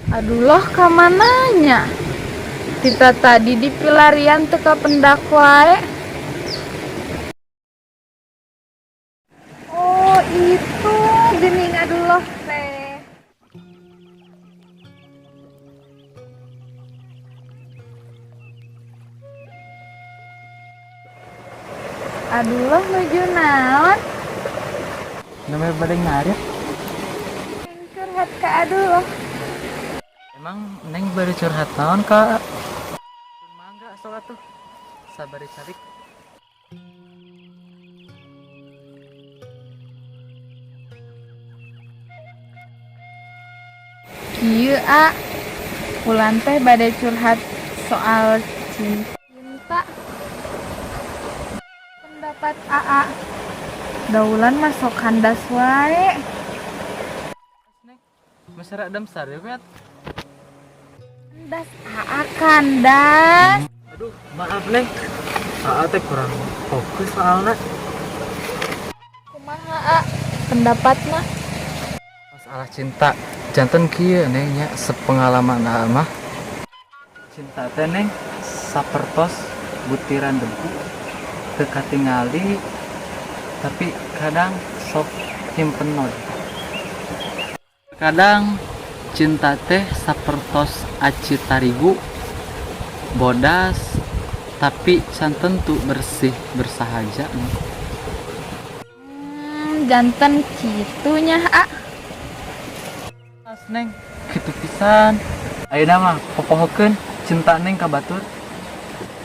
Aduh ka mananya? Kita tadi di pilarian teu kapendak wae. Oh, itu geuning aduh teh. Aduh nuju naon? Namanya bade ngarit. Curhat ka aduh. Emang Neng bade curhat naon ka? Mangga sok atuh. Sabari calik. Kieu a, Ulan teh bade curhat soal cinta. Cinta. Pendapat AA. Daulan masuk kandas wae. Neng, mesra damsar ya, Bet? Kandas AA kandas. Aduh, maaf Neng. AA teh kurang fokus soalnya. Kumaha A pendapatna? Masalah cinta, janten kieu Neng nya, sepengalaman AA mah. Cinta teh Neng sapertos butiran debu, teu katingali tapi kadang sok nyimpen noda. Kadang cinta teh sapertos aci tarigu, bodas tapi can tentu bersih bersahaja. Janten kitunya A. Pas Neng, kitu pisan. Ayeuna mah popohokeun cinta Neng ka batur.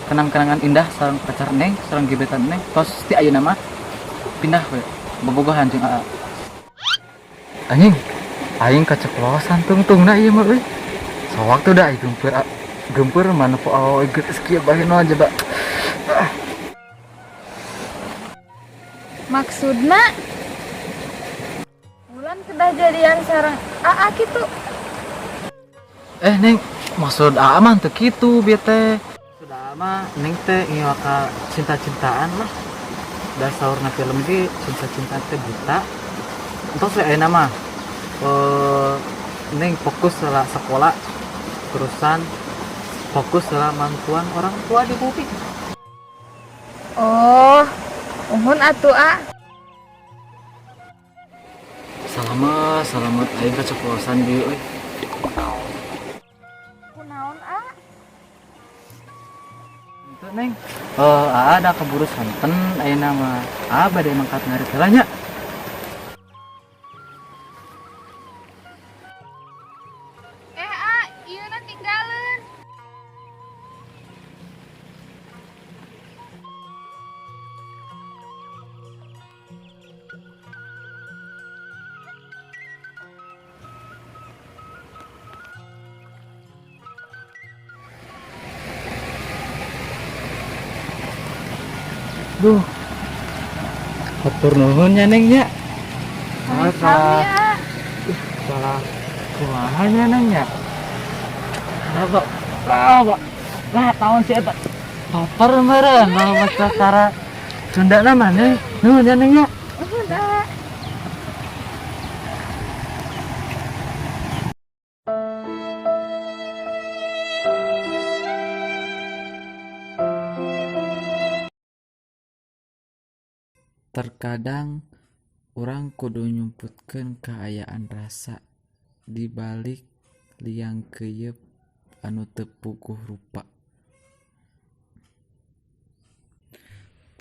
Kenang-kenangan indah sareng pacar Neng, sareng gebetan Neng. Tos ti ayeuna mah pindah we bobogohan jeung AA. Anjing, aing keceplosan tungtungna ieu mah euy. Sawaktu da aing geumpeur geumpeur mana po awewe geus kieu bae nu aja ba. Maksudna Bulan kedah jadian sareng AA kitu. Eh Neng, maksud AA mah teu kitu bieu teh. Maksud AA mah Neng teh ngiwa ka cinta-cintaan lah. Da saurna film ge cinta-cinta teh buta. Entos we ayeuna mah. Neng fokus lah sekolah, terusan fokus lah mantuan orang tua di bumi. Oh, uhun atuh A. Salamet, salamet aing keceplosan dieu euy. Kunaon A? Itu Neng. AA ada keburu sonten ayeuna mah. AA bade mangkat ngarit heula nya. A, ieu na tinggalin. Duh. Hatur nuhun nya Neng nya. Sami-sami A. Salah kumaha nya Neng nya. Apa? Apa? Lah tahun si eta. Baper meureun mau maca cara Sunda na mah Neng. Nuhun nya Neng nya. Uhun A. Terkadang urang kudu nyumputkeun kaayaan rasa di balik liang keuyeup anu teu puguh rupa.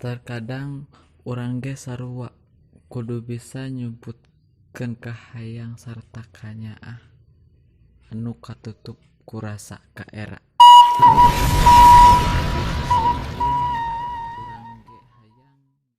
Terkadang urang ge sarua kudu bisa nyumputkeun kahayang sarta kanyaah anu katutup ku rasa kaera.